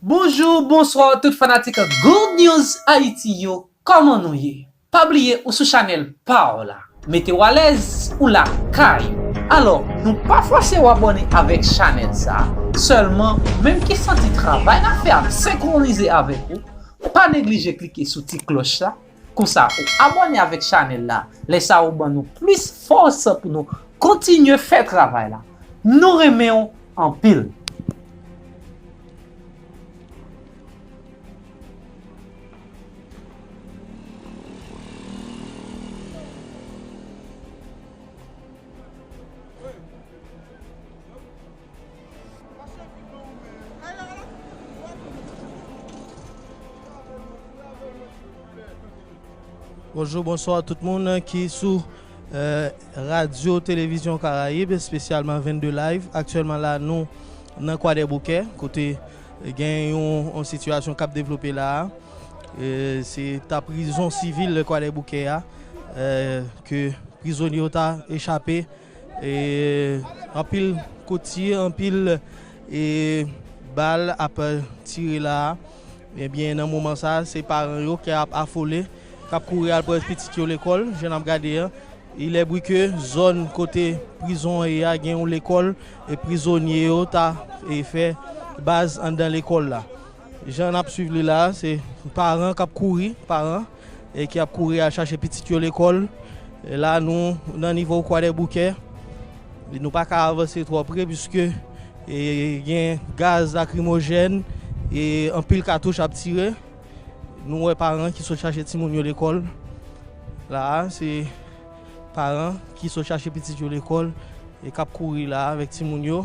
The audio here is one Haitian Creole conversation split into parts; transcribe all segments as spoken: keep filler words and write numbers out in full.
Bonjou, bonswa tout fanatik Good News Haïti yo, kòman nou ye? Pa bliye ou sou chanèl pa w la. Mete w alèz, ou lakay ou. Alò, nou pa fòse w abòne avèk chanèl sa, sèlman ou menm ki santi travay n ap fè ap senkwonize avèk ou, pa neglije klike sou ti klòch la, konsa ou abòne avèk chanèl la, lè sa ou ban nou plis fòs pou nou kontinye fè travay la. Nou renmen w anpil. Bonjou, bonswa tout moun ki sou, eh, Radyo Televizyon Karayib, espesyalman vennde Live. Aktyèlman la, nou nan Kwadèboukè, kote gen yon, yon sitiyasyon k ap devlope la a. Eh, se ta prizon sivil Kwadèboukè a, eh, ke prizonye yo ta echape. E anpil kout tir, anpil, e, bal ap tire la a. Ebyen, nan moman sa a, se paran yo ki ap afole, k ap kouri al pran pitit yo lekòl. Jan n ap gade an, il est vrai que zòn kote prizon an ye a gen yon lekòl, e prizonye yo ta, e, fè baz anndan lekòl la. Jan n ap swiv li la a, se paran k ap kouri, paran, e ki ap kouri al chache pitit yo lekòl. E la, nou nan nivo Kwadèboukè. E nou pa ka avanse twò pre, piske, e, gen gaz lakrimojèn e anpil katouch ap tire. Nou wè paran ki sot chache timoun yo lekòl. La a, se paran ki sot chache pitit yo lekòl e k ap kouri la avèk timoun yo.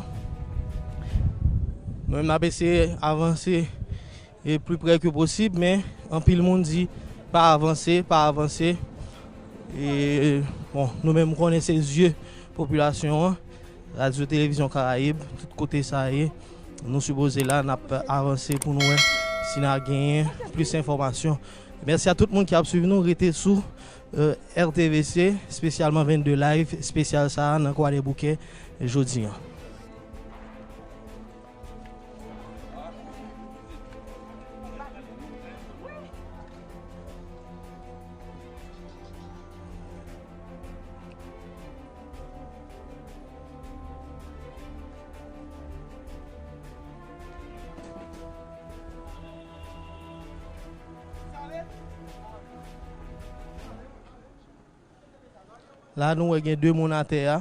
Nou menm n ap eseye avanse e pli pre ke posib, men anpil moun di pa avanse, pa avanse. E, bon, nou menm konnen se zye popilasyon an, Radyo Televizyon Karayib, tout kote sa ye, nou sipoze la, n ap avanse pou nou wè si n a genyen plis enfòmasyon. Mèsi a tout moun ki ap swiv nou, rete sou, eh, R T V C, espesyalman vennde Live, espesyal sa a nan Kwadèboukè jodi an. La, nou wè gen de moun atè a.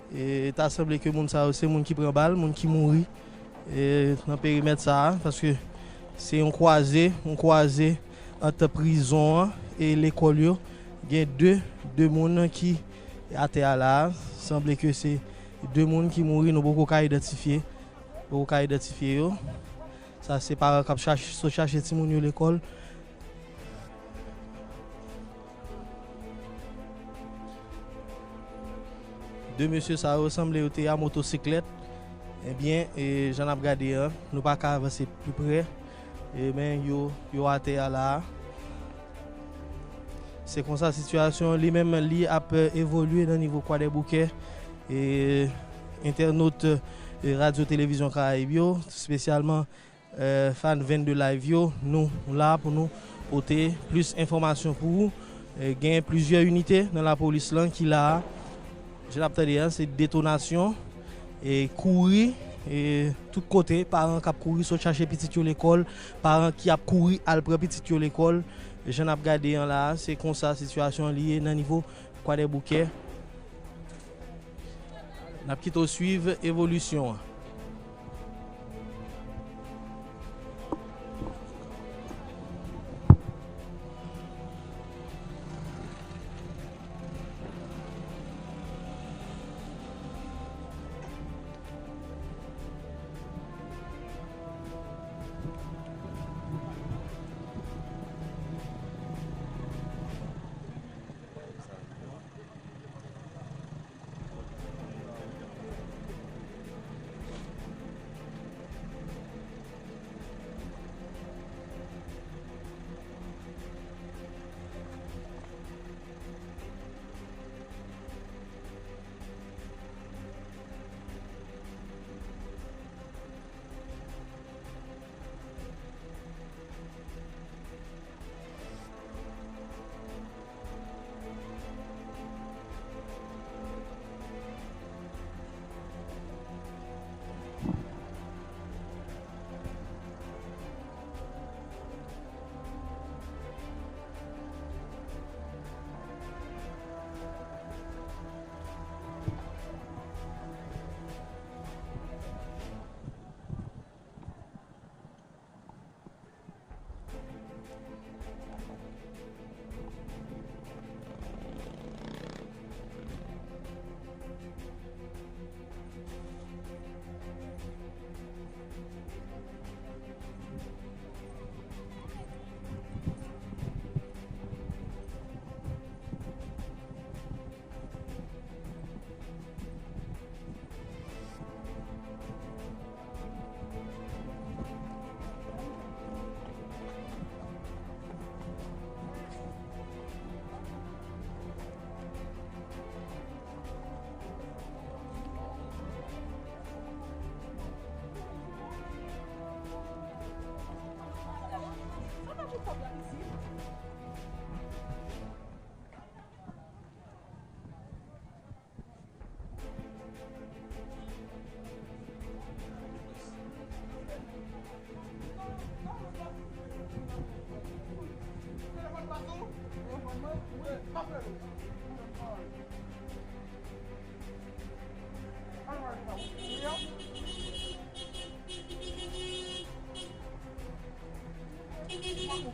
E ta sanble ke moun sa yo se moun ki pran bal, moun ki mouri, e, nan perimèt sa a, paske se yon kwaze, yon kwaze ant prizon an e lekòl yo. Gen de, de moun ki atè a la a. Sanble ke se de moun ki mouri, nou poko ka idantifye, poko ka idantifye yo. Sa se paran k ap chache, sot chache timoun yo lekòl. De mesye sa yo sanble yo te a motosiklèt. Ebyen, e, jan n ap gade an, nou pa ka avanse pi pre. E, men yo, yo atè a la a. Se konsa sitiyasyon li menm li ap, e, evolye nan nivo Kwadèboukè. E, entènot, e, Radyo Televizyon Karayib yo, espesyalman eh, fan vennde Live yo, nou la pou nou pote plis enfòmasyon pou ou. Eh, gen plizyè inite nan lapolis lan ki la a. Jan n ap tande a, se detonasyon, e kouri, e tout kote, paran k ap kouri sot chache pitit yo lekòl, paran ki ap kouri al pran pitit yo lekòl. Jan n ap gade an la a, se konsa sitiyasyon an li ye nan nivo Kwadèboukè. N ap kite w swiv evolisyon an.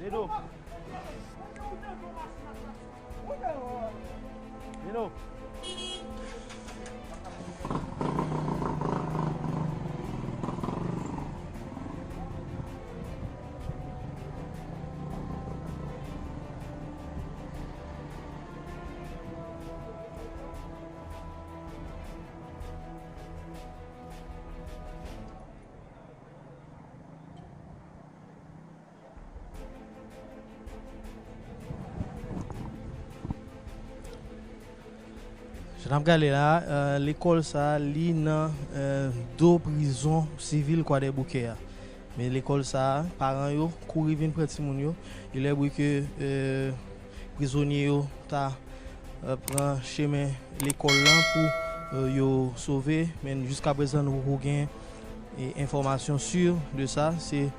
Lino. Lino. Jan n ap gade la, eh, lekòl sa a, li nan, eh, do prizon sivil Kwadèboukè a. Men lekòl sa a, paran yo kouri vin pran timoun yo. Il est vrai que, eh, prizonye yo ta, eh, pran chemen lekòl lan pou, eh, yo sove, men jiskaprezan nou poko gen, eh, enfòmasyon si de sa. Se,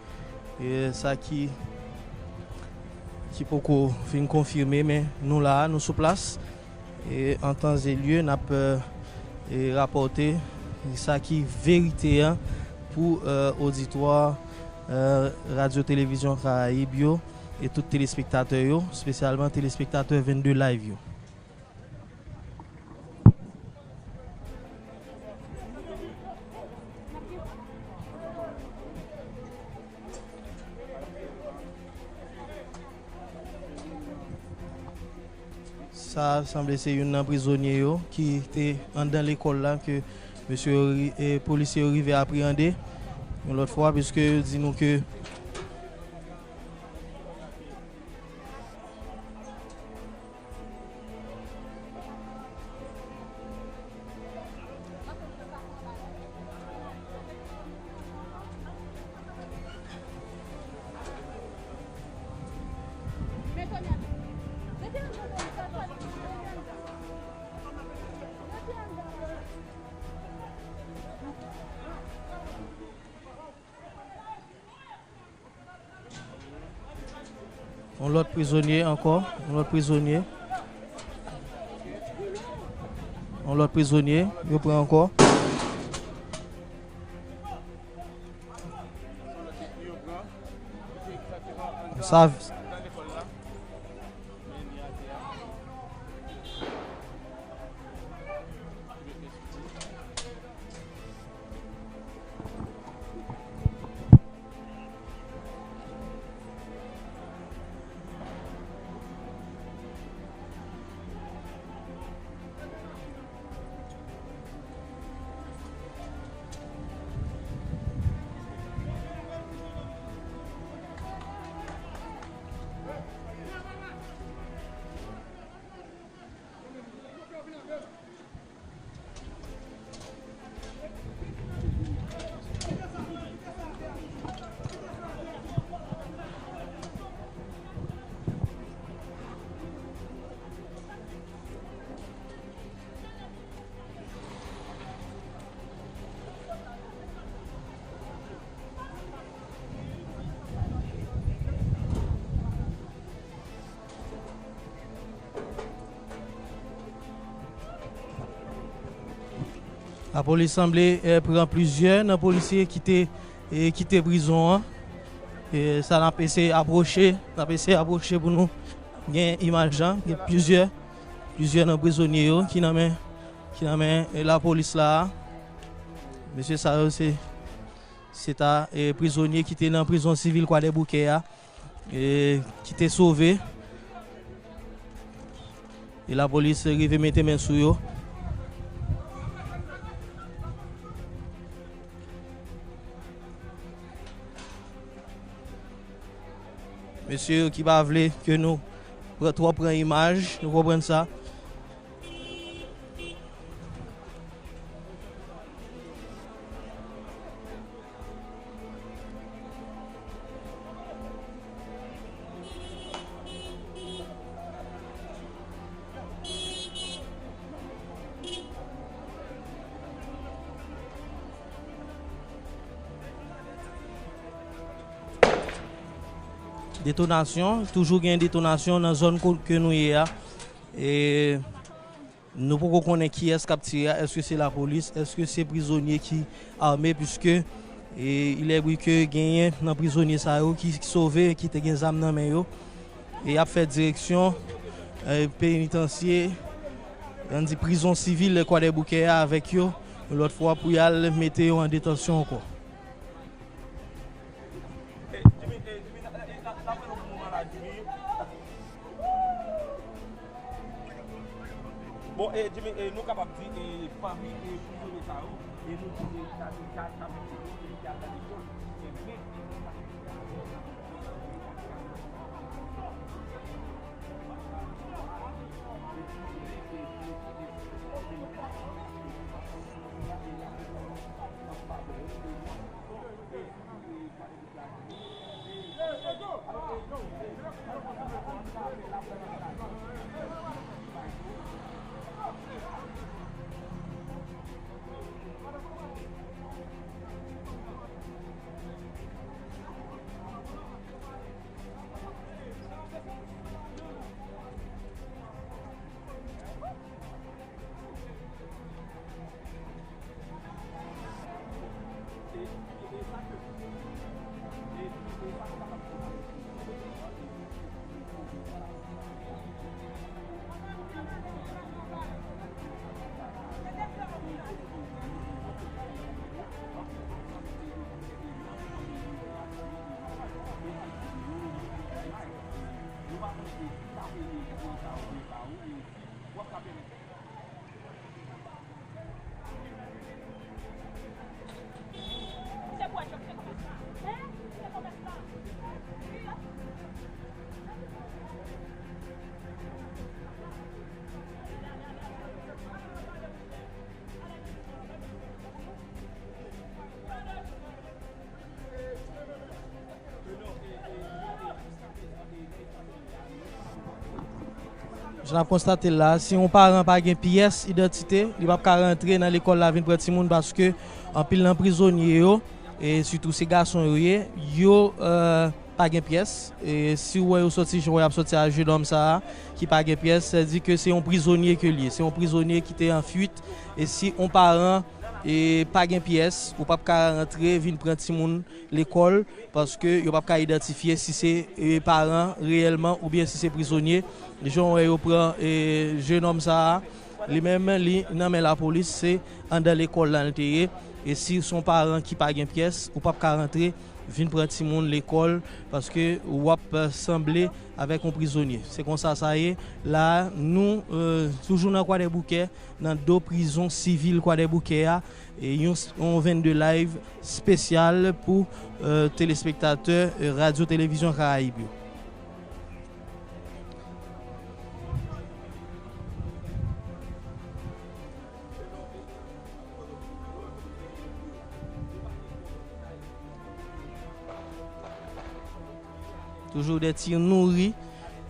eh, sa ki, ki poko fin konfime, men nou la a, nou sou plas. E an tan e lye, n ap, eh, eh, rapòte sa ki verite a pou, eh, oditwa, eh, Radyo Televizyon Karayib yo e tout telespektatè yo, espesyalman telespektatè vennde Live yo. Sa sanble se youn nan prizonye yo ki te anndan lekòl la ke mesye yo ri-, e, polisye yo rive apreyande yon lòt fwa, piske yo di nou ke Yon lòt prizonye ankò, yon lòt prizonye. Yon lòt prizonye, yo pran ankò. Sa, Lapolis sanble, eh, pran plizyè nan polisye ki te, eh, kite prizon an. Eh, sa n ap eseye apwoche, n ap eseye apwoche pou nou gen imaj lan. Gen plizyè, plizyè nan prizonye yo ki nan men, ki nan men, eh, lapolis la a. Mesye sa yo se, se ta, eh, prizonye ki te nan prizon sivil Kwadèboukè a, e ki te sove. E lapolis rive mete men sou yo. Mesye yo ki pa vle ke nou pran, twò pran imaj, nou konprann sa. Detonasyon, toujou gen detonasyon nan zòn ko-, ke nou ye a. E nou poko konnen kiyès k ap tire a, èske se lapolis, èske se prizonye ki ame, piske E il est vrai que genyen nan prizonye sa yo ki sove, ki te gen zam nan men yo. E y ap fè direksyon, e, penitansye, ann di prizon sivil Kwadèboukè a avèk yo yon lòt fwa pou y al mete yo an detansyon ankò. Bon, e, Jimmy, e, nou kapab di, e, fanmi, e, prizonye sa yo, e, nou di, e, sa se ka, ka, ki al nan lekòl, e, men, e, Jan n ap konstate l la, si yon paran pa gen pyès idantite, li p ap ka rantre nan lekòl la vin pran timoun, paske anpil nan prizonye yo, e sitou se gason yo ye, yo, e, pa gen pyès. E si w wè yo sòti jan w wè y ap sòti a jenòm sa a, ki pa gen pyès, sa di ke se yon prizonye ke l ye. Se yon prizonye ki te an fuit. E si yon paran, e, pa gen pyès, ou p ap ka rantre vin pran timoun lekòl, paske yo p ap ka idantifye si se, e, paran reyèlman oubyen si se prizonye. Jan w wè yo pran, e, jenòm sa a, li menm, li nan men lapolis, se anndan lekòl la l te ye. E si se yon paran ki pa gen pyès, ou p ap ka rantre vin pran timoun lekòl, paske w ap, e, sanble avèk yon prizonye. Se konsa sa ye. La a, nou, e, toujou nan Kwadèboukè, nan do prizon sivil Kwadèboukè a, e yon, yon vennde live espesyal pou, e, telespektatè, e, Radyo Televizyon Karayib yo. Toujou de ti nouri,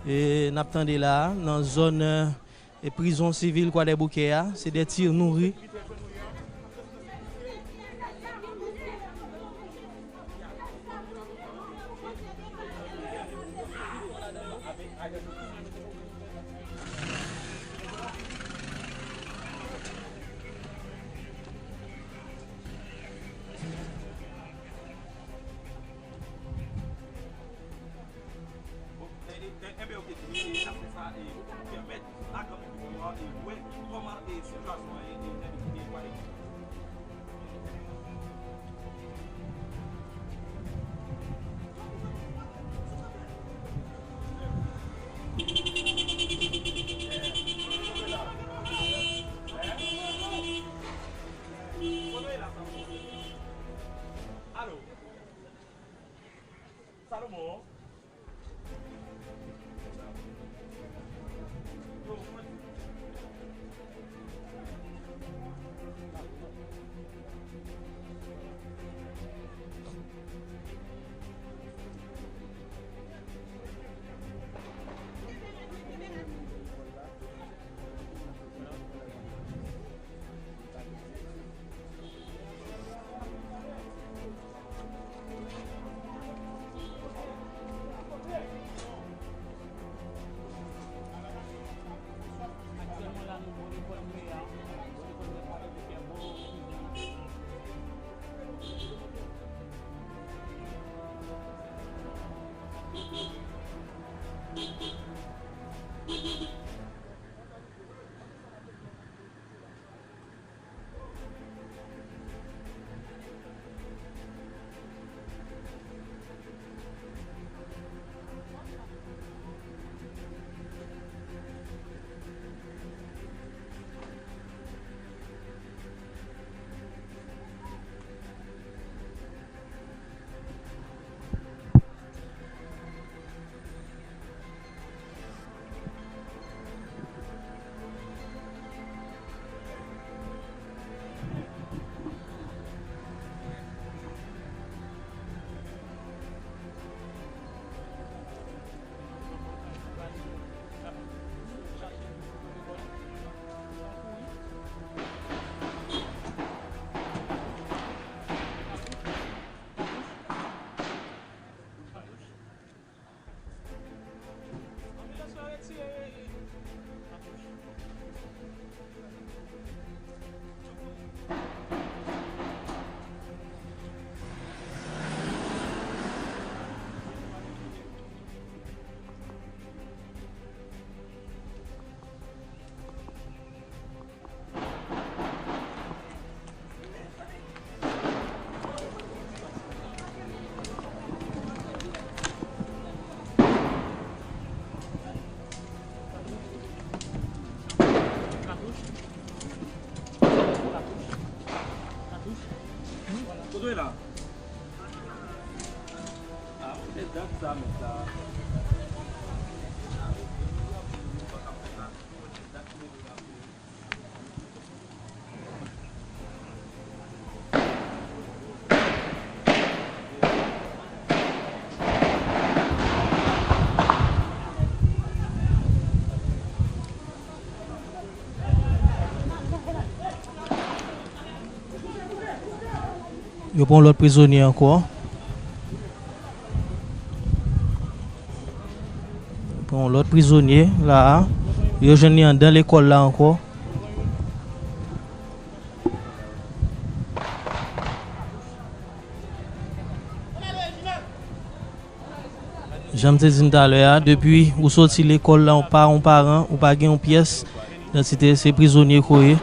e, n ap tande la a, nan zòn, e, e prizon sivil Kwadèboukè a, se de ti nouri. Bon, e, e, enben, oke, e, n ap fè sa, e, pou pèmèt a granpiblik yo a, e, wè kòman, e, sitiyasyon an ye, e, nan depite Gwadeyip. Alo. Salomon. Yo pran yon lòt prizonye ankò. Yo pran yon lòt prizonye la a. Yo jwenn li anndan lekòl la ankò. Jan m te di n talè a, depi ou soti lekòl la, ou pa yon paran, ou pa gen yon pyès idantite, se prizonye ke w ye.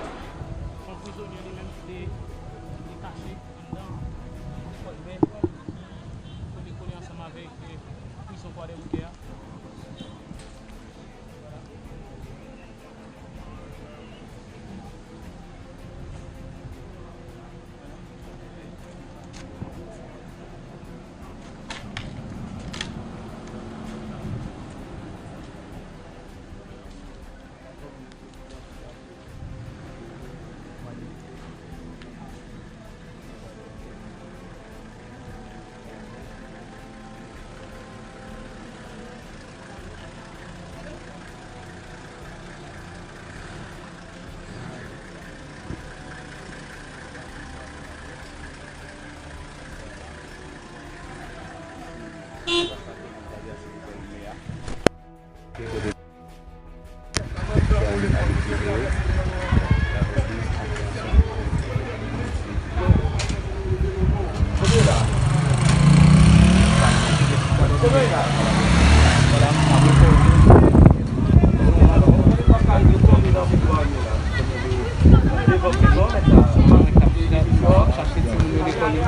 Chache timoun yo lekòl yo.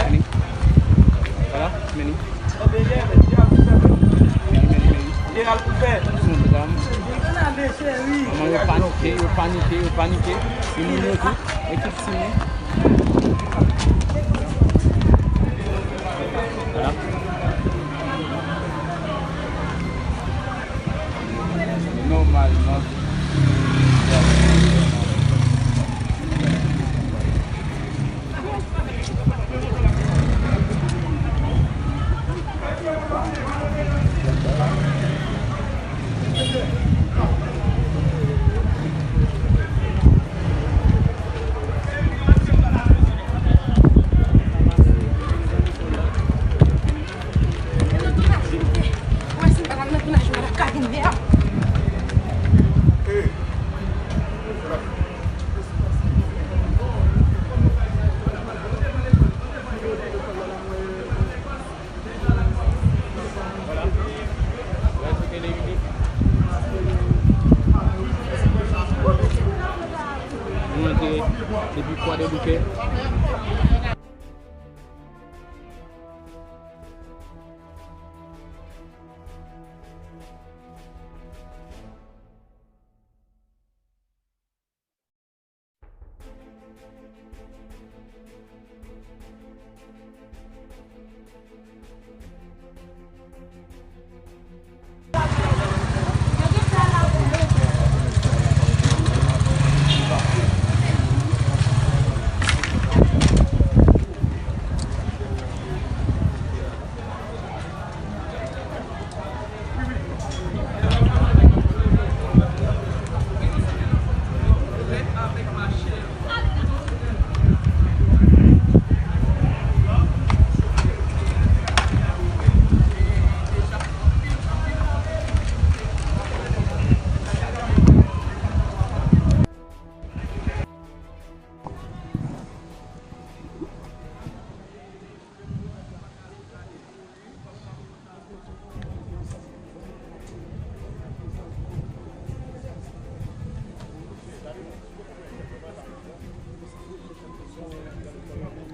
Vini. Vwala, vini. Vini, vini, vini. Se yon dram. Manman yo panike, yo panike, yo panike. Timoun yo tou, ekip timoun. Vwala. Nòmalman. Nou antre depi Kwadèboukè.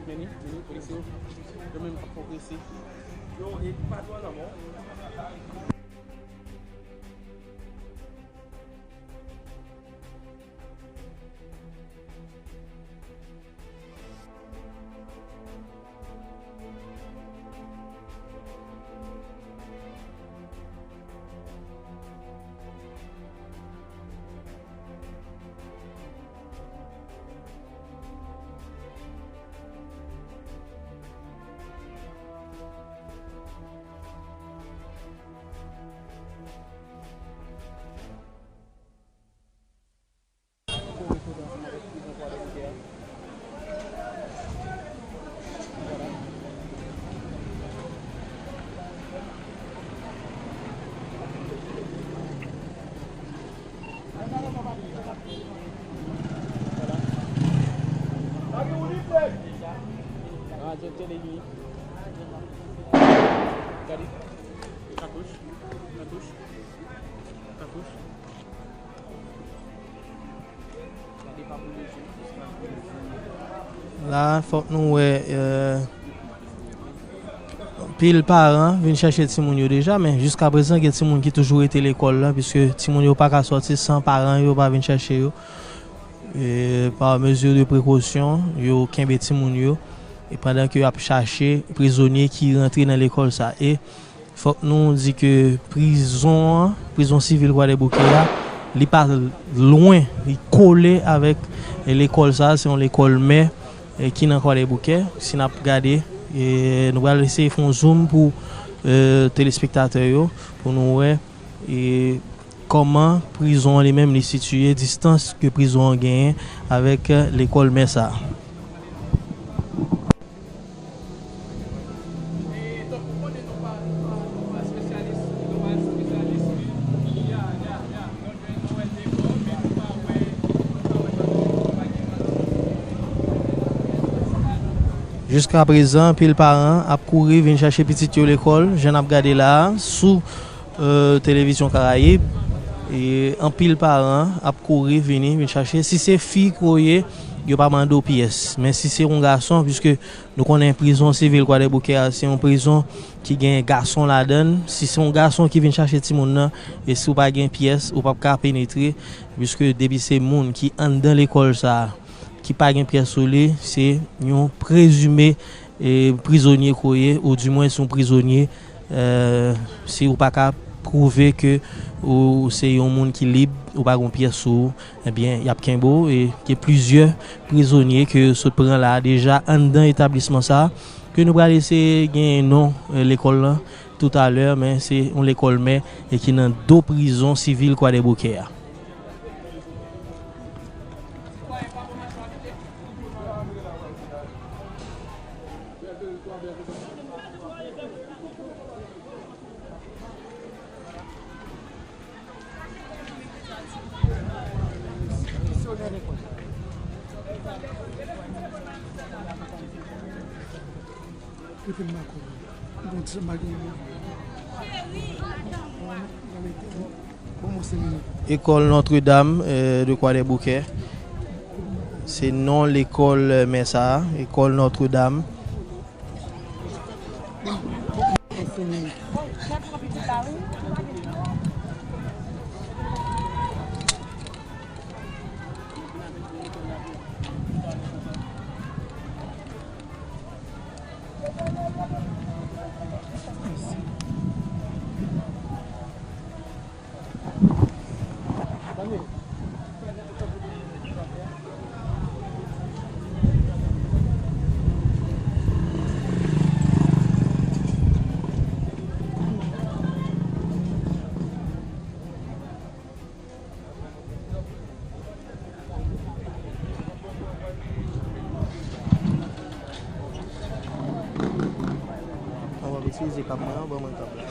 Vini, vini, polisye yo. Yo menm k ap pran prese. Yo, e pa dwàn nan men w. Gade. Katouch. Katouch. Katouch. Gade pa pou lejè. La, fòk nou wè, euh, anpil paran vin chèche timoun yo deja, men jiskaprezan gen timoun ki toujou rete lekòl la, piske timoun yo pa ka sòti san paran yo pa vin chèche yo. E, pa mezi de prekosyon, yo kenbe timoun yo. E pandan ke y ap chache prizonye ki rantre nan lekòl sa. E fòk nou di ke prizon an, prizon sivil Kwadèboukè a, li pa lwen, li kole avèk lekòl sa, se yon lekòl mè, e, ki nan Kwadèboukè. Si n ap gade, e, nou pral eseye fè yon zoom pou, e, telespektatè yo, pou nou wè, e, kòman prizon an li menm li sitiye, distans ke prizon an genyen avèk, e, lekòl mè sa. Jiskaprezan, anpil paran ap kouri vin chache pitit yo lekòl, jan n ap gade la a, sou, e, Televizyon Karayib. E anpil paran ap kouri vini, vin chache. Si se fi ke w ye, yo pa mande w pyès. Men si se yon gason, piske nou konnen prizon sivil Kwadèboukè a, se yon prizon ki gen gason ladan l. Si se yon gason ki vin chache timoun nan, e si w pa gen pyès, ou p ap ka penetre, piske depi se moun ki anndan lekòl sa a, ki pa gen pyès sou li, se yon prezime, e, prizonye ke w ye, oudimwen se yon prizonye, e, si ou pa ka pwouve ke ou se yon moun ki lib, ou pa gen pyès sou ou, ebyen, y ap kenbe w, e gen plizyè prizonye ke yo sot pran la a deja anndan etablisman sa a, ke nou pral eseye gen non, e, lekòl lan toutalè, men se yon lekòl mè e ki nan do prizon sivil Kwadèboukè a. Ekòl Notre Dame, euh, de Kwadèboukè. Se non lekòl, euh, mè sa a, Ekòl Notre Dame. Mwen w ap itilize kab mwen an, ban mwen kab la.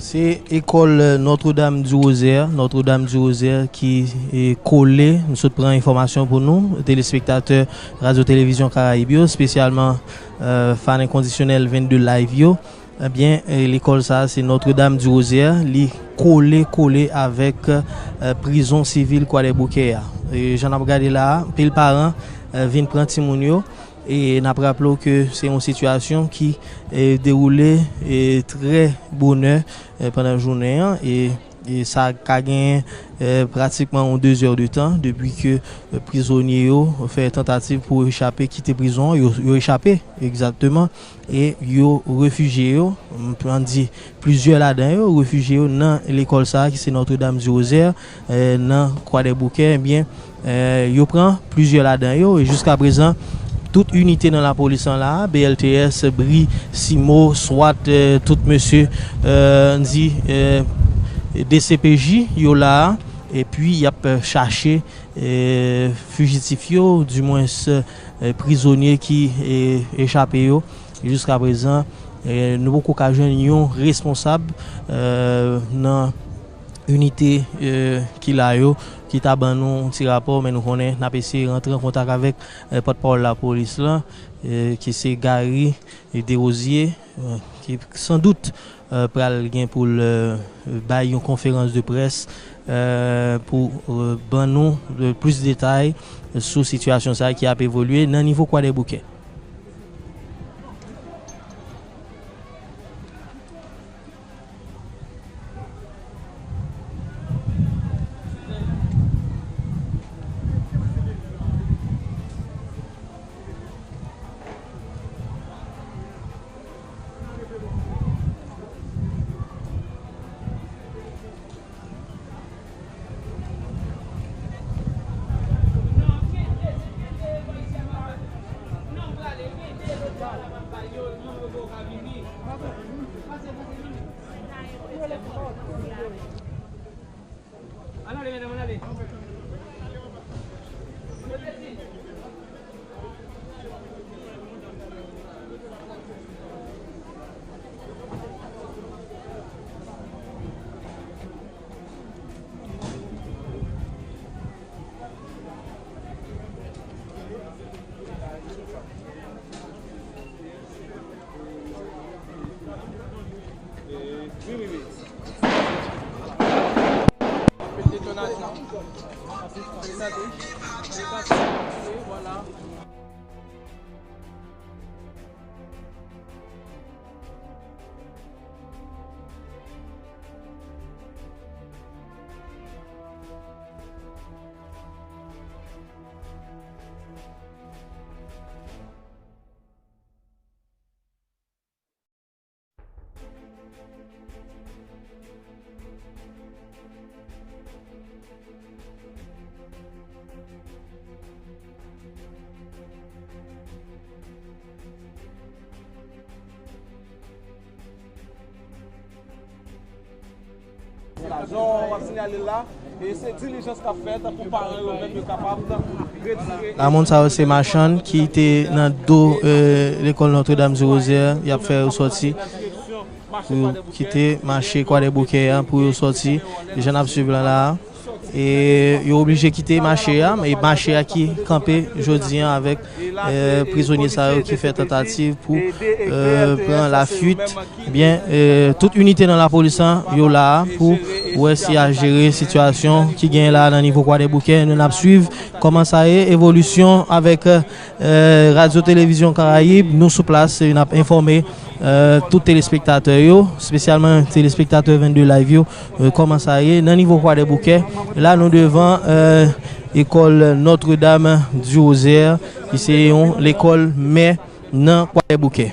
Se ekòl Notre-Dame du Rosaire, Notre-Dame du Rosaire ki, e, kole, nou sot pran enfòmasyon pou nou, telespektatè Radyo Televizyon Karayib yo, espesyalman, e, fan enkondisyonèl vennde Live yo. Ebyen, e, lekòl sa a, se Notre-Dame du Rosaire, li kole, kole avèk, e, prizon sivil Kwadèboukè a. E, jan n ap gade la a, anpil paran, e, vin pran timoun yo. E n ap raple w ke se yon sitiyasyon ki, e, dewoule, e, trè bonè, e, pandan jounen an. E E sa ka genyen, eh, pratikman yon de zè de tan depi ke, eh, prizonye yo fè tantativ pou yo echape, kite prizon an. Yo, yo echape, egzakteman. E yo refijye yo, m pran di plizyè ladan yo, refijye yo nan lekòl sa a ki se Notre Dame du Rosaire, eh, nan Kwadèboukè. Ebyen, eh, yo pran plizyè ladan yo, e jiska prezan, tout inite nan lapolis lan la, B L T S, bri, simo, swat, eh, tout mesye, eh, n di, eh, D C P J, yo la a, epi y ap, eh, chache, eh, fijitif yo, dimwens, eh, prizonye ki, eh, echape yo. Jiska prezan, eh, nou poko ka jwenn yon responsab, eh, nan inite, eh, ki la yo, ki ta ban nou yon ti rapò, men nou konnen n ap eseye rantre an kontak avèk, eh, pòtpawòl lapolis lan, eh, ki se Gary Desrosiers, eh, ki san dout, eh, pral gen pou l, eh, bay yon konferans de près, eh, pou, eh, ban nou, eh, plis detay sou sitiyasyon sa a ki ap evolye nan nivo Kwadèboukè. Ann ale, medam, ann ale. Wi, wi, wi. Mete detonasyon. Desann. Desann. Vwala. Jan w ap sinyale l la, e se dilijans k ap fèt pou paran yo menm yo kapab retire. Lamonn sa yo se machann ki te nan do, eh, lekòl Notre Dame du Rosaire, y ap fè yo sòti pou yo kite mache Kwadèboukè a, pou yo sòti. Jan n ap swiv la la a. E yo oblije kite mache a, e mache a ki kanpe jodi a avèk, eh, prizonye sa yo ki fè tantativ pou, eh, pran lafuit. Ebyen, eh, tout inite nan lapolis lan, yo la a pou wè si y a jere sitiyasyon ki genyen la a nan nivo Kwadèboukè. Nou n ap swiv kòman sa ye, evolisyon avèk, eh, Radyo Televizyon Karayib. Nou sou plas, e n ap enfòme, eh, tout telespektatè yo, espesyalman telespektatè vennde Live yo, eh, kòman sa ye nan nivo Kwadèboukè. La, nou devan, eh, ekòl Notre Dame du Rosaire, ki se yon lekòl mè nan Kwadèboukè.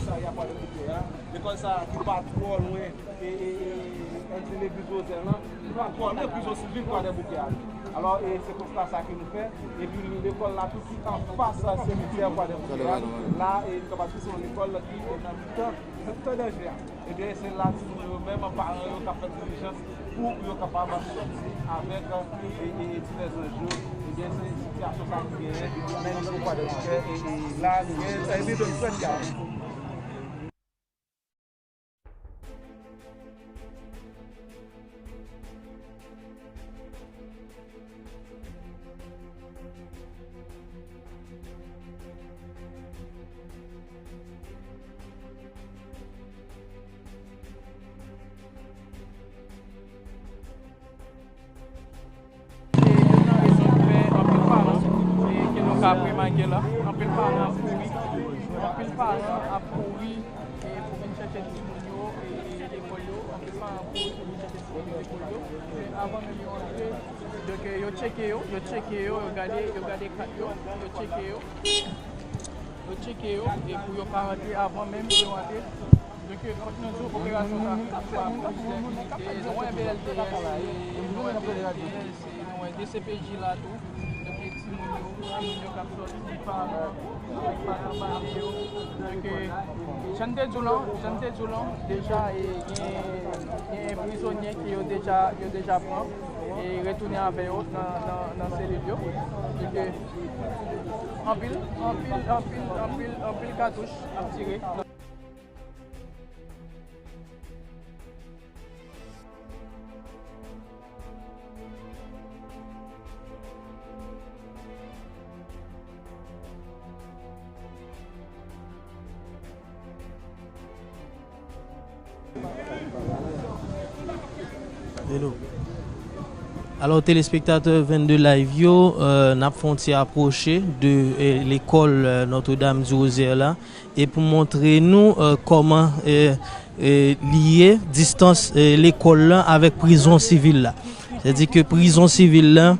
Lekòl sa a ki pa twò lwen, e, e, e, ann di legliz Wozè lan, ki pa twò lwen prizon sivil Kwadèboukè a. Alò, e, se konsta sa ke nou fè, epi lekòl la tou ki anfas simityè Kwadèboukè a. La, e, nou kapab di se yon lekòl ki nan mitan, nan mitan danje a. Ebyen, se la timoun yo menm, paran yo k ap fè dilijans pou yo kapab sòti avèk, e, e, e, ti lèzanj yo. Ebyen, se sitiyasyon sa nou genyen nan nivo Kwadèboukè, e, e, la, nou genyen, e, Middle Front Yard. E youn nan rezon ki fè anpil paran, e, ke nou ka remake la, anpil paran ap kouri, anpil paran ap kouri, e, pou vin chèche timoun yo, e, lekòl yo, anpil paran ap kouri pou vin chèche Avan menm yo antre, donk, yo tcheke yo, yo tcheke yo, yo gade, yo gade kat yo, yo tcheke yo. Yo tcheke yo, e pou yo pa rantre avan menm yo rantre. Donk, fòk nou di w, operasyon sa fèt sou apwi sekirite, nou wè B L T S, nou wè B L T S, nou wè D C P J la tou. Donk, e timoun yo, timoun yo k ap sòti pa, pa nan bande yo. Donk, jan n te di w lan, jan n te di w lan, deja, e gen, gen prizonye ke yo deja, yo deja pran, e retounen avè yo nan, nan, nan selil yo. Donk, anpil, anpil, anpil, anpil, anpil katouch ap tire. Hello. Alò, telespektatè Vennde Live yo, euh, n ap fè yon ti apwoche de, eh, lekòl, euh, Notre-Dame du Rosaire la, e pou montre nou, euh, kòman, eh, eh, li ye, distans, eh, lekòl la avèk prizon sivil la. Sètadi ke prizon sivil la,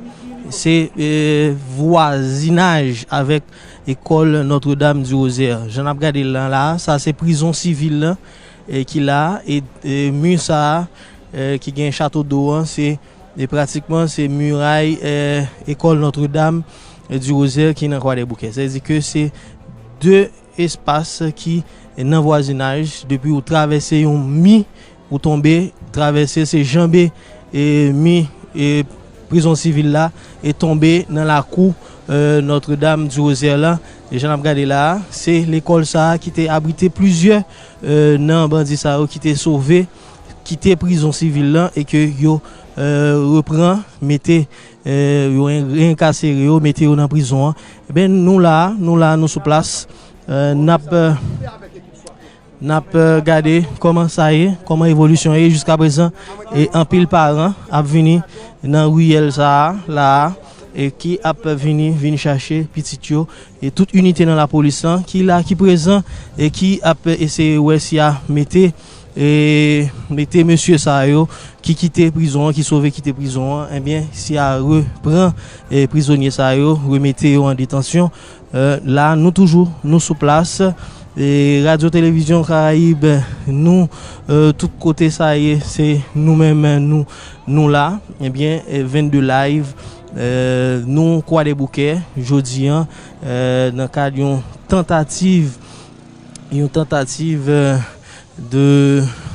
se, eh, vwazinaj avèk ekòl Notre-Dame du Rosaire. Jan n ap gade l lan la, sa se prizon sivil la, eh, ki la, e, e mi sa a, eh, ki gen chato do an, se, e pratikman, se miray, eh, ekòl Notre-Dame du Rosaire ki nan Kwadèboukè. Sètadi ke se de espas ki nan vwazinaj, depi ou travèse yon mi, ou tonbe, travèse, se janbe, e, mi, e, prizon sivil la, e tonbe nan lakou, e, Notre-Dame du Rosaire la. E jan n ap gade la a, se lekòl sa a ki te abrite plizyè, e, nan bandi sa yo ki te sove, kite prizon sivil lan e ke yo, e, repran, mete, e, yo en-, reenkasere yo, mete yo nan prizon an. Eben, nou la a, nou la a, nou sou plas. E, n ap, e, N ap, e, gade kòman sa ye, kòman evolisyon ye jiska prezan. E anpil paran ap vini nan riyèl sa a, la a, e ki ap vini, vin chache pitit yo. E tout inite nan lapolis lan ki la, ki prezan, e ki ap eseye wè si a mete, e mete mesye sa yo ki kite prizon an, ki sove kite prizon an, ebyen, si a repran, e prizonye sa yo, remete yo an detansyon. E, la, nou toujou, nou sou plas. E, Radyo Televizyon Karayib, nou, e, tout kote sa ye, se nou menm, nou, nou la. Ebyen, e, Vennde Live, e, nou Kwadèboukè, jodi an, e, nan kad yon tantativ, yon tantativ, e, de,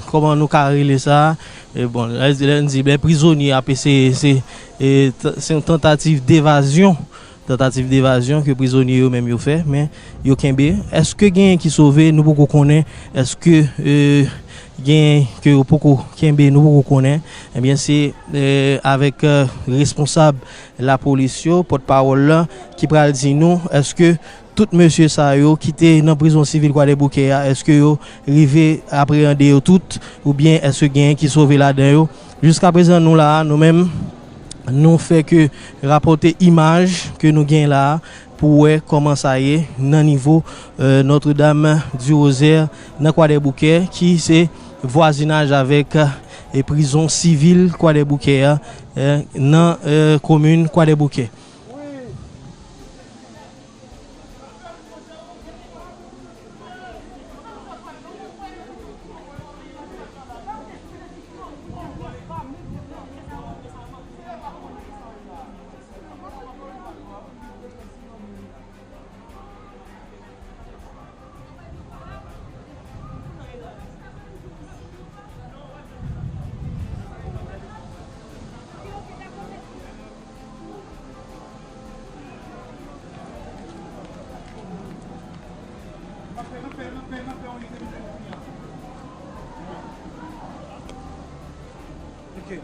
kòman nou ka rele sa? E, bon, lè, lè n di, ben, prizonye ap eseye, se, e, t-, se yon tantativ devazyon, tantativ devazyon ke prizonye yo menm yo fè, men yo kenbe. Èske genyen ki sove? Nou poko konnen. Èske, e, genyen ke yo poko kenbe? Nou poko konnen. Ebyen, se, e, avèk, e, responsab lapolis yo, pòtpawòl lan, ki pral di nou, èske tout mesye sa yo ki te nan prizon sivil Kwadèboukè a, èske yo rive apreyande yo tout, oubyen èske genyen ki sove ladan yo? Jiska prezan, nou la a, nou menm, nou fè ke rapòte imaj ke nou gen la a pou wè kòman sa ye nan nivo, e, Notre-Dame du Rosaire nan Kwadèboukè, ki se vwazinaj avèk, e, prizon sivil Kwadèboukè a, e, nan, e, komin Kwadèboukè. Ok.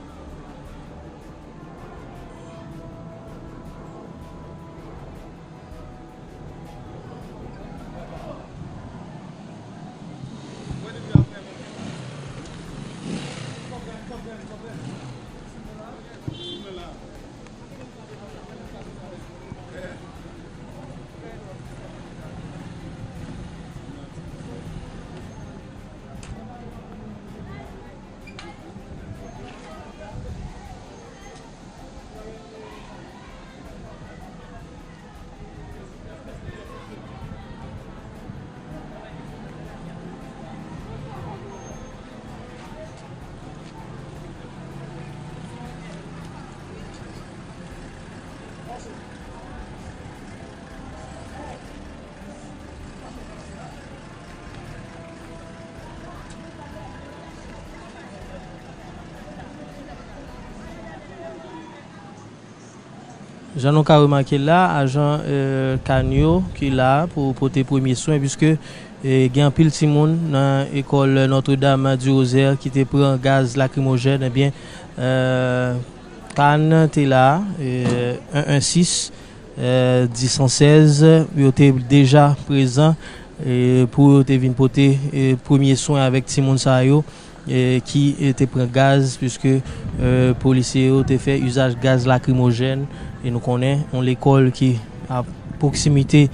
Jan nou ka remake la, ajan, eh, CAN yo ki la pou pote premye swen, piske, eh, gen anpil timoun nan ekòl Notre Dame du Rosaire ki te pran gaz lakrimojèn. Ebyen, eh, CAN te la, eh, en en sis, eh, dis san sèz, yo te deja prezan, eh, pou yo te vin pote, eh, premye swen avèk timoun sa yo, eh, ki, eh, te pran gaz, piske, eh, polisye yo te fè izaj gaz lakrimojèn, e nou konnen, yon lekòl ki a pwoksimite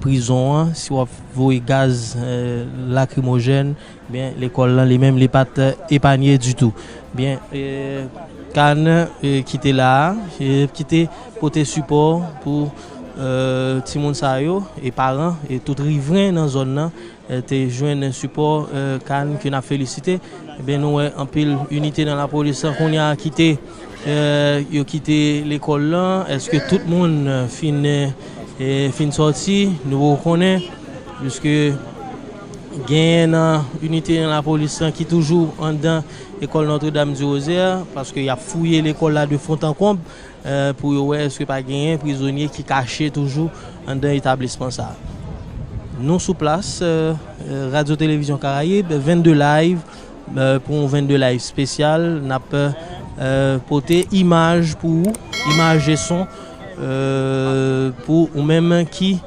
prizon an, si w ap voye gaz, eh, lakrimojèn, byen, lekòl lan li menm, li pa t, eh, epanye ditou. Byen, eh, CAN, eh, ki te la a, eh, ki te pote sipò pou, eh, timoun sa yo, e paran, e tout rivren nan zòn nan, eh, te jwenn sipò, eh, CAN ke n ap felisite. Ebyen, nou wè anpil inite nan lapolis lan kounye a kite, eh, yo kite lekòl lan. Èske tout moun, eh, fin, eh, fin sòti? Nou poko konnen, piske genyen nan inite nan lapolis lan ki toujou anndan ekòl Notre Dame du Rosaire, paske y ap fouye lekòl la de fon an konb, eh, pou yo wè èske pa genyen prizonye ki kache toujou anndan etablisman sa a. Nou sou plas, eh, eh, Radyo Televizyon Karayib, vennde live, eh, pou yon vennde live espesyal. N ap, eh, pote imaj pou ou, imaj e son, eh, pou ou menm ki,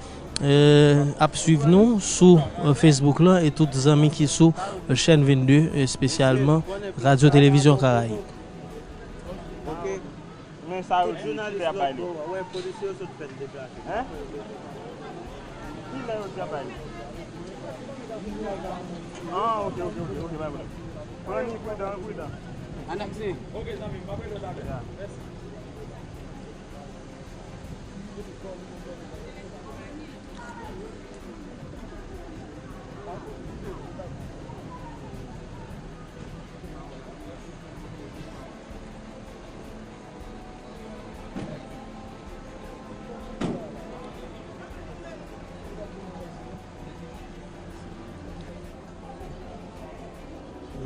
eh, ap swiv nou sou, eh, Facebook lan e tout zanmi ki sou, eh, chèn vennde, espesyalman Radyo Televizyon Karayib. Men sa yo di, di fè bay li. Wè, polisye yo sot fè l deplase. Hein? Ki lè yo di bay li? Ah, ok, ok, ok, ok, pa pwoblèm. Pran li pridan, pridan. An aksyon. Ok, zanmi m, m ap rele w talè. Ya. Mèsi.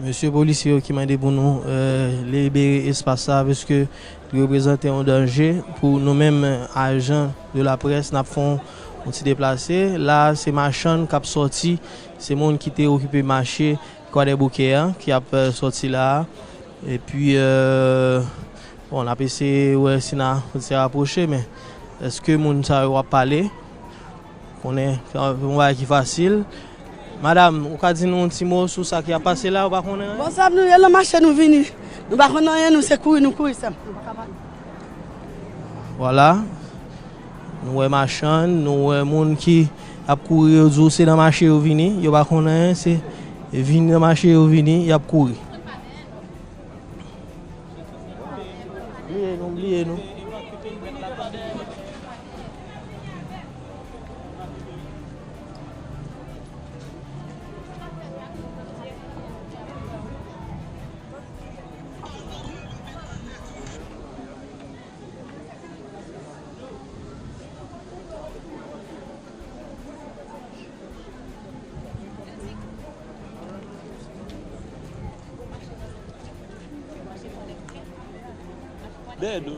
Mesye polisye yo ki mande pou nou, eh, libere espas sa, paske li reprezante yon danje pou nou menm, ajan de la près, n ap fè yon, yon ti deplase. La, se machann k ap sòti, se moun ki te okipe mache Kwadèboukè a, ki ap, eh, sòti la a. Epi, eh, bon, n ap eseye wè si n a, si n a rapwoche, men èske moun sa yo ap pale? Konnen, se yon bagay ki fasil. Madanm, ou ka di nou yon ti mo sou sa ki ap pase la, ou pa konnen anyen? Bon, sa nou ye nan mache nou vini. Nou pa konn anyen, nou se kouri, nou kouri, sèm. Nou pa ka pale. Vwala. Nou wè machann, nou wè moun ki ap kouri, yo di w se nan mache yo vini, yo pa konn anyen, se vini nan mache yo vini, y ap kouri. Bliye nou, bliye nou. Dèyè do.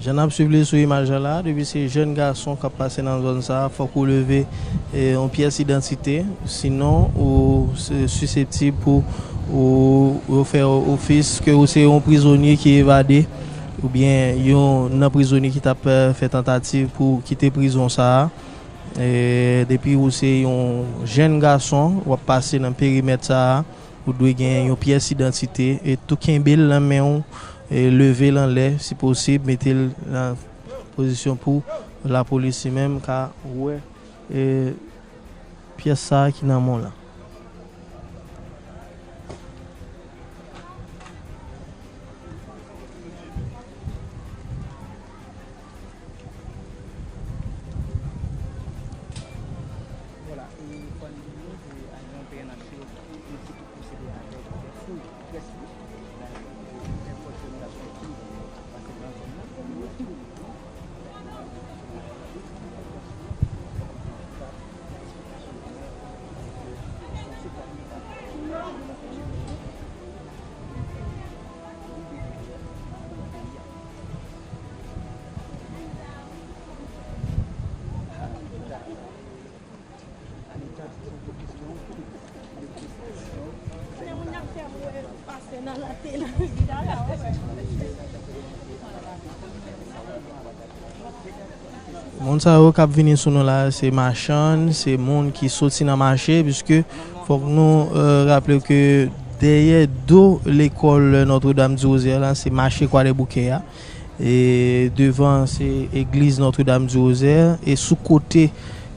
Jan n ap swiv li sou imaj la la, depi se jèn gason k ap pase nan zòn sa a, fòk ou leve, e, yon pyès idantite, sinon ou se siseptib pou ou, yo fè ofis ke ou se yon prizonye ki evade, oubyen yon nan prizonye ki t ap, e, fè tantativ pou kite prizon sa a. E, depi ou se yon jèn gason, w ap pase nan perimèt sa a, ou dwe gen yon pyès idantite e tou kenbe l nan men w, e leve l anlè, si posib, mete l nan pozisyon pou lapolis li menm ka wè, e, pyès sa a ki nan men w la. Vwala, e fò n di nou ke ajan P N H yo, yo sitou pwosede avèk fouy, pyès li, nan nenpòt sitiyasyon ki pase nan zòn nan, pou yo retire li. Moun sa yo k ap vini sou nou la, se machann, se moun ki soti nan mache, piske fòk nou, e, raple ke dèyè do lekòl Notre Dame du Rosaire la, se mache Kwadèboukè a. E devan, se egliz Notre Dame du Rosaire. E sou kote,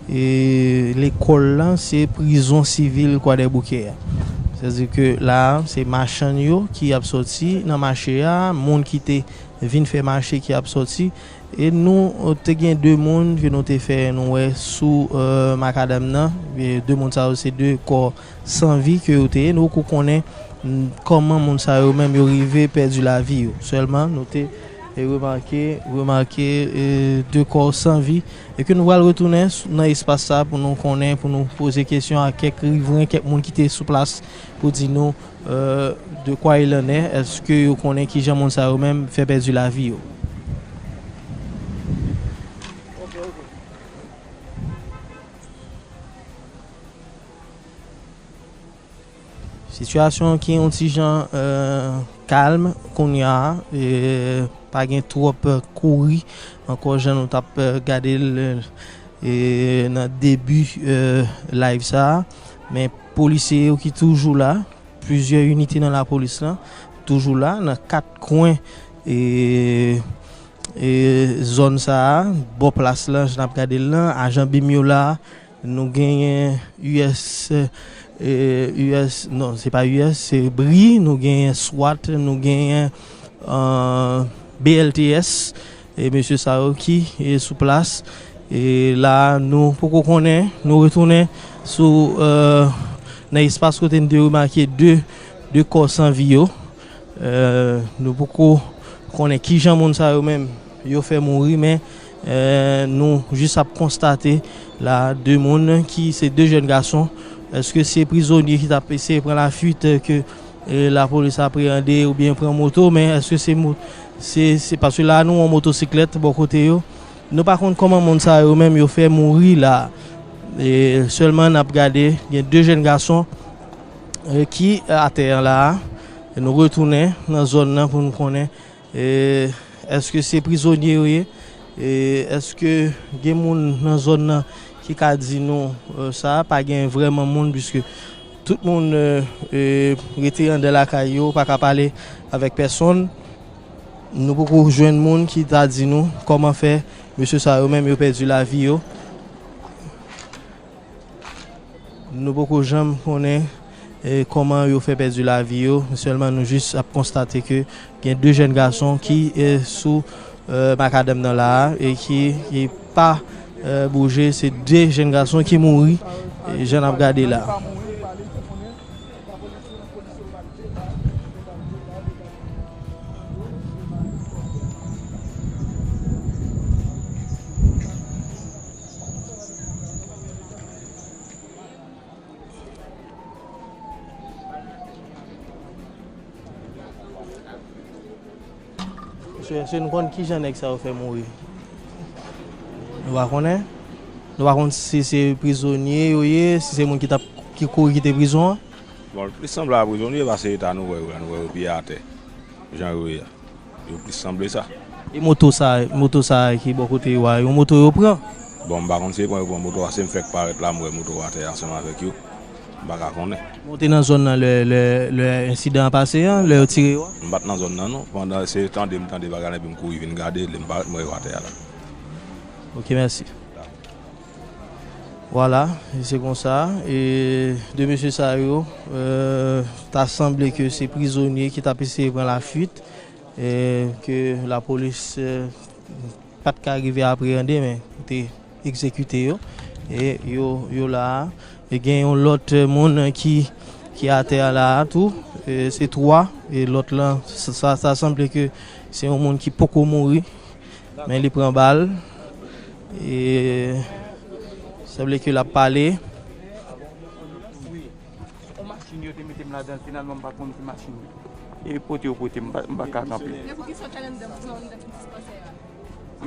e lekòl la, se prizon sivil Kwadèboukè a. Sètadi ke la, se machann yo ki ap sòti nan mache a, moun ki te vin fè mache ki ap sòti. E nou, e, te gen de moun ke nou te fè nou wè sou, e, makadam nan. E de moun sa yo, se de kò san vi ke yo te ye. Nou poko konnen, mm, kòman moun sa yo menm yo rive pèdi lavi yo. Sèlman, nou te, e, remake, remake, e, de kò san vi. E ke nou pral retounen s-, nan espas sa pou nou konnen, pou nou poze kesyon a kèk rivren, kèk moun ki te sou plas pou di nou, e, de quoi il en est, èske yo konnen kijan moun sa yo menm fè pèdi lavi yo? Sitiyasyon ki yon ti jan, e, kalm kounye a, e, pa gen twòp, e, kouri ankò jan nou t ap, e, gade l, e, nan debi, e, live sa a. Men polisye yo ki toujou la, plizyè inite nan lapolis lan toujou la, nan kat kwen, e, e, zòn sa a, bò plas lan, jan n ap gade l lan, ajan bim yo la, nou genyen U S, e, U S, non, se pa U S, se bri, nou genyen swat, nou genyen, e, B L T S, e mesye sa yo ki, e, sou plas. E la, nou poko konnen, nou retounen sou, e, nan espas kote n te remake de, de kò san vi yo. E, nou poko konnen kijan moun sa yo menm yo fè mouri, men, e, nou jis ap konstate la de moun ki se de jèn gason. Èske se prizonye ki t ap eseye pran lafuit, e, ke, e, lapolis apreyande oubyen pran moto, men èske se mo-, se, se paske la nou yon motosiklèt bò kote yo. Nou pa konn kòman moun sa yo menm yo fè mouri la. E sèlman n ap gade, gen de jèn gason, e, ki atè a la a. E nou retounen nan zòn nan pou nou konnen, e, èske se prizonye yo ye? E èske gen moun nan zòn nan ki ka di nou, e, sa? Pa gen vrèman moun, piske tout moun, e, e, rete anndan lakay yo, pa ka pale avèk pèsonn. Nou poko jwenn moun ki ta di nou kòman fè mesye sa yo menm yo pèdi lavi yo. Nou poko janm konnen, e, kòman yo fè pèdi lavi yo. Sèlman nou jis ap konstate ke gen de jèn gason ki, e, sou, e, makadam nan la a e ki, ki pa, e, bouje. Se de jèn gason ki mouri, e, jan n ap gade la. Mesye, èske nou konn kijan nèg sa yo fè mouri? Nou pa konnen. Nou pa konn si se prizonye yo ye, si se moun ki t ap, ki kouri kite prizon an. Bon, l plis sanble a prizonye pase eta nou wè yo la, nou wè yo piye atè. Jan yo ye a. Yo plis sanble sa. E moto sa, moto sa ki bò kote yo a, yon moto yo pran? Bon, m pa konn si yo pran, yo pran moto a, se m fèk parèt la, m wè moto a atè ansanm avèk yo. M pa ka konnen. Men w te nan zòn nan lè, lè, lè ensidan an pase an, lè yo tire yo a? M pa t nan zòn nan, non. Pandan se tande m tande bagay la, epi m kouri vin gade, lè m parèt, m wè yo atè a la. Ok, mèsi. Vwala, e se konsa, e de mesye sa yo, e, ta sanble ke se prizonye ki t ap eseye pran lafuit, e ke lapolis, e, pa t ka rive apreyande, men te egzekite yo, e yo, yo la a. E gen yon lòt moun ki, ki atè a la a tou, e se twa, e lòt lan, sa, sa, sa sanble ke se yon moun ki poko mouri, men li pran bal, e sanble ke l ap pale. Wi. On machin yo te mete m ladan l, finalman m pa t konn ki machin. E pote yo pote m, m pa, m pa ka kanpe. Men poukisa w t al anndan, anndan dispansè a?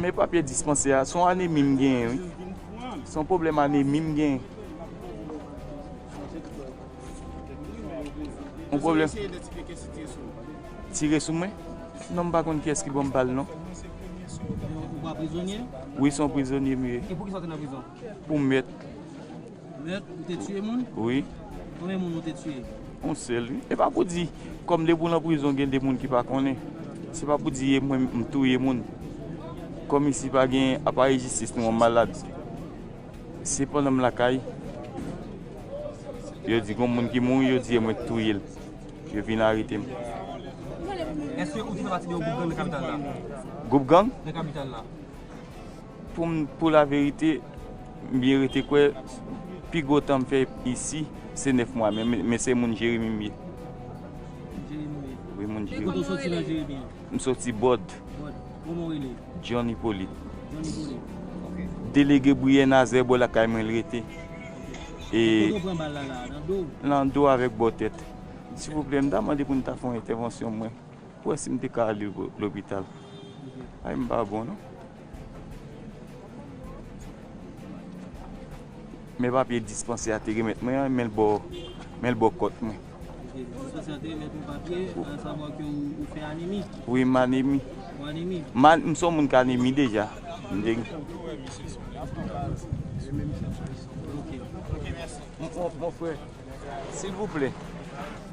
Men papye dispansè a, se yon anemi m genyen, wi. Se yon pwoblèm anemi m genyen. Yon pwoblèm. Tire sou mwen? Non, m pa konn kiyès ki ban m bal, non. Ou pa prizonye? Wi, se yon prizonye m ye. E poukisa w te nan prizon? Pou mèt. Mèt, ou te tiye moun? Wi. Konbyen moun ou te tiye? Yon sèl, wi. E pa pou di, kòm depi w nan prizon, gen de moun ki pa konnen. Se pa pou di e mwen m touye moun. Kòm isi pa gen aparèy jistis, nou an malad. Se pandan m lakay, yo di gon moun ki mouri, yo di e mwen k touye l. Yo vin arete m. Èske ou te fè pati de yon gwoup gang nan kapital la? Gwoup gang? Nan kapital la? Pou m, pou laverite, m byen rete kwè, pi gwo tan m fè isi, se nèf mwa, men, men, men se moun Jeremi m ye. Jeremi. Wi, moun Kote Jeremi. w soti nan Jeremi an? M soti Bòd, Bòd. Kòman w rele? John Hippolyte. John Hippolyte. Delege Briye Nazè bò lakay mwen l rete. E Kote w pran bal la la? Nan do? Nan do avèk bò tèt. Silvouplè, m ta mande pou n ta fè yon entèvansyon mwen. Pou wè si m te ka ale lo- lopital. Ay, m pa bon, non. Men papye dispansè a te remèt mwen an, men l bò, men l bò kòt mwen. Ok, dispansè a te remèt ou papye, a savwa ke ou, ou fè anemi. Wi, m anemi. Ou anemi. Man, m se yon moun k anemi deja. M te Ok. Mon, mon, mon frè, silvouplè,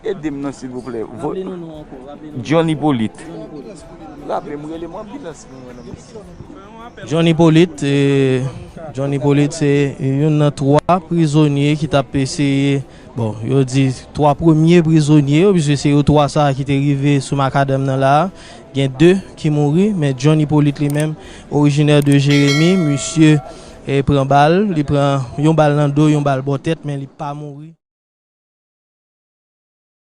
ede m non, silvouplè. Vo- Raple nou non ankò, raple nou. John Hippolyte. John Hippolyte. Raple m, rele m anbilans pou mwen non, mesye. John Hippolyte, eh, John Hippolyte se youn nan twa prizonye ki t ap eseye, bon, yo di twa premye prizonye yo, piske se yo twa sa ki te rive sou makadam nan la. Gen de ki mouri, men John Hippolyte li menm, orijinè de Jeremi, misye eh, pran bal, li pran yon bal nan do, yon bal bò tèt, men li pa mouri.